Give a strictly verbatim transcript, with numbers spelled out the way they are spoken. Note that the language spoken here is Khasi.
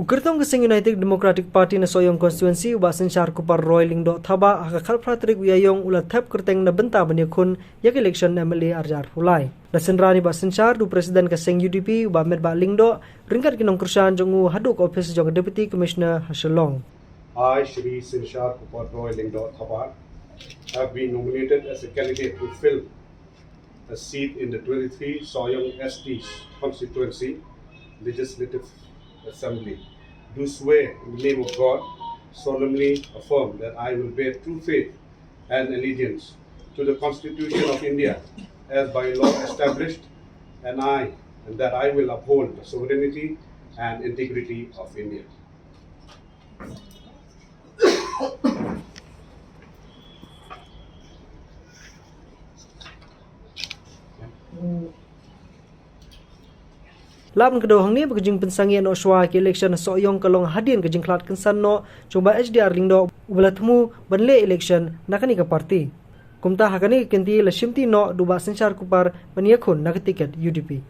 U kyrtong ka seng United Democratic Party na Sohiong Constituency, u Bah Synshar Kupar Roy Lyngdoh Thabah, ha ka khatphra tarik u Ïaïong u la thep kyrteng na bynta ban ïakhun ïa ka election M L A arhajar arphew lai. La synran ïa u Bah Synshar da u President ka seng U D P, u Bah Metbah Lyngdoh, ryngkat ki nongkyrshan jong u haduh ka ophis jong ka Deputy Commissioner ha Shillong. I, Shri Synshar Kupar Roy Lyngdoh Thabah, have been nominated as a candidate to fill a seat in the twenty-three Sohiong S T constituency Legislative Assembly. Do swear in the name of God, solemnly affirm that I will bear true faith and allegiance to the Constitution of India as by law established, and I, and that I will uphold the sovereignty and integrity of India. La pynkdew hangne ba ka jingpynsangeh noh shuwa ki election ha Sohiong ka long hadien ka jingkhlad kynsan noh jong u Bah H D R Lyngdoh, uba la thmu ban leh election na kane ka party. Kumta ha kane ka kynti la shimti noh da u Bah Synshar Kupar ban ïakhun na ka tiket U D P.